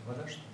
Вода, что ли?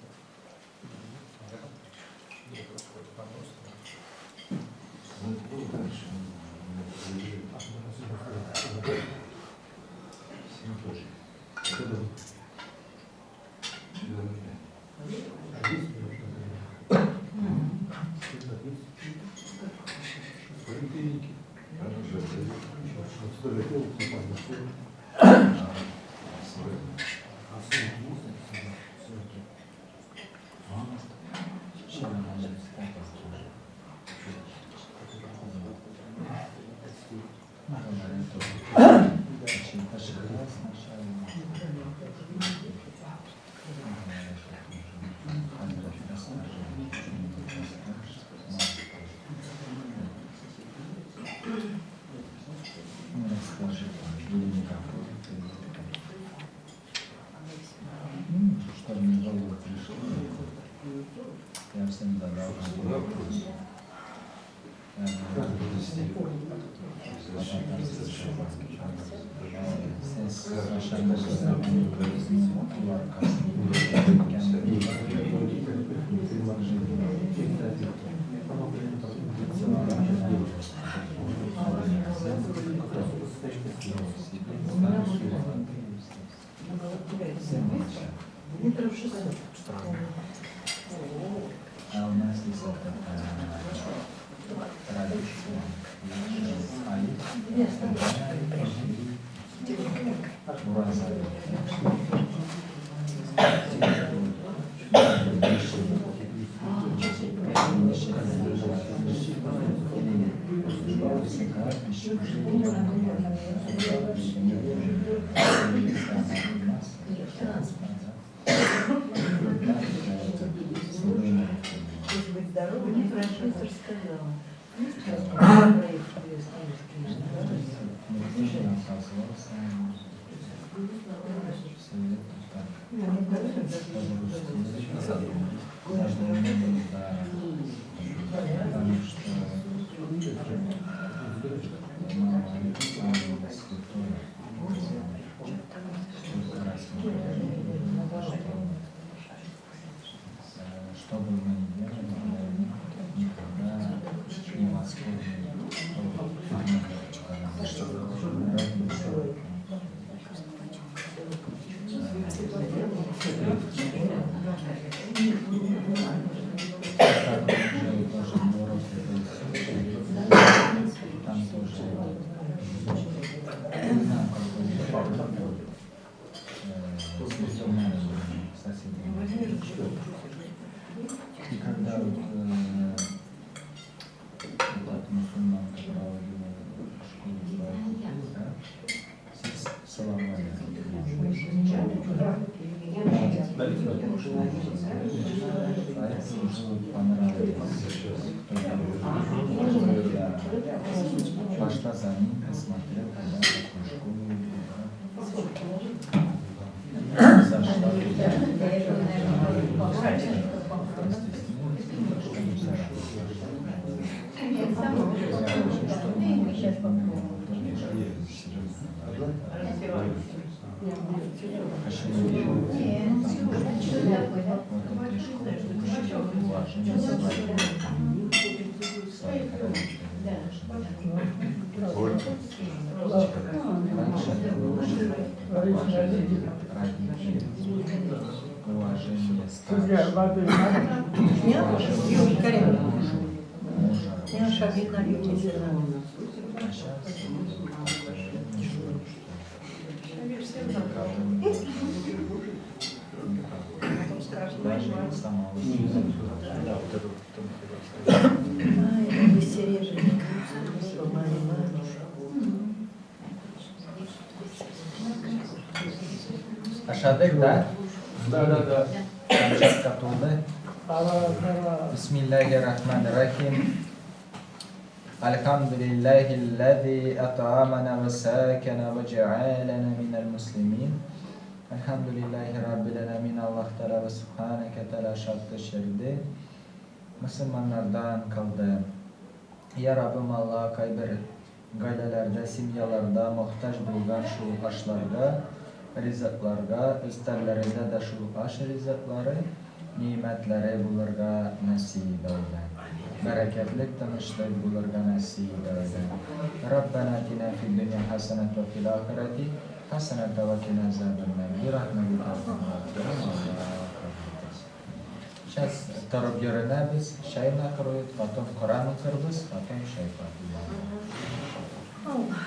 Что мне в голову пришло, я всем задал вопрос. Метров 600. А у нас здесь это традиция. Быть здоровы, мне профессор сказала. Потому что мама святое, что бы мы ни делали, никогда не восполнили. Там тоже, не знаю, какой соседи. И когда вот этот мусульманка проводила школу, да, все целовали. А это уже понравилось. Я пошла за ним, посмотрела, да, какую школу, да. Зашла туда. Ашадык, да? Да. Камчатка тулды. Бисмиллахи-рахмани-рахим. Альхамдулиллахи аллази ат'амана ва сакана ва джаалана минал муслимин. Elhamdülillahi Rabbil alemin. Allah Teala ve Subhaneke Teala şarttı şeridi. Müslümanlardan kaldı. Ya Rabbim Allah kayber gailelerde, simyalarda muhtaç bulgan şu aşlarda ризыкларга, өстәлләрендә дә шул аш ризыклары, нимәтләре булырга насыйп әйлә. Бәрәкәтлек, тынычлык булырга насыйп әйлә. Раббана атина фид дөнья хәсәнәтә ва фил ахирәти хәсәнәтә ва кина азабаннар. Бирахмәтика Аллаһ. Сейчас торып йөренәбез, чәй накроют, потом Коръән укырбыз, потом чәй попьем. Алла.